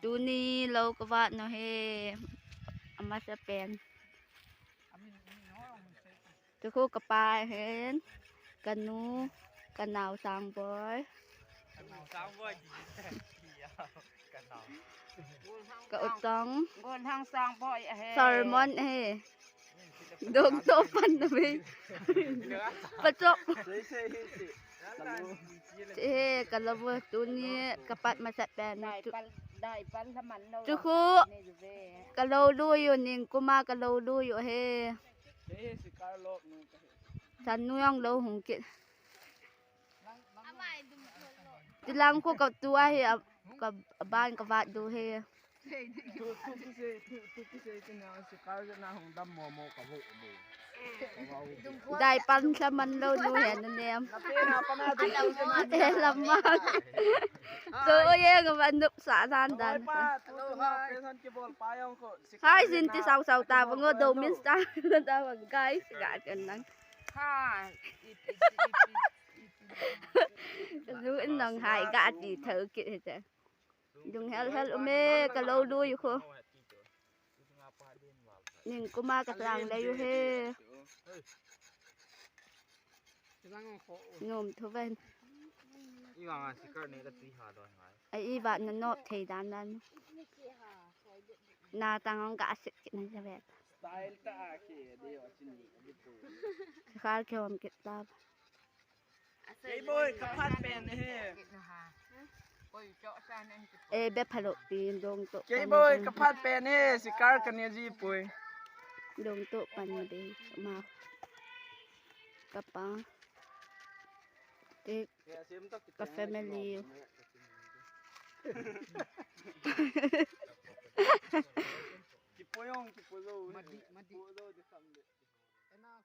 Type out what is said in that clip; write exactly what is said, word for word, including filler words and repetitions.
Tuni lou kavat nau hi. Amasapen. Tukhu kapa hin. Kanu. Kanao Sangboi. Ka utong. Gonhang Sangboi ahi. Salmon ahi. Dong to pan na ve. Pachok. He, kalavu tuni kapat masapen. Tukhu. Kalou lui u ning kuma kalou lui u he. Sanu jong lou hung kit. Tilang khu katu ahi, ka ban kavat diu he. Dai pan sa man lou nu he na nem. He lamang. So ye ka ban nup sa dan dan. Hai sin ti sau sau ta bango do min sa na da bang guys ga kan lang. Lu in nang hai ga ti thau kit he te. Dung hel hel ume kalou lui u khu. Ning kuma katlang lei u he. Nom thu ven. Iva nga sikar ne ka tui ha don ngai. Ai iva na nop thei dan dan. Na tang ong ka asik kit na javet. Style ta a ke de wa chini. Khar ke om kit ta. Kei boy, kaphat pen he. E be phalo pi dong to. Kei boy, kaphat pen he, sikar kane ji poi. Dong to pan be ma. Kapa. Te ka family. Kipoyong, kipoyong. Madi, madi. Kipoyong de samle. Enough.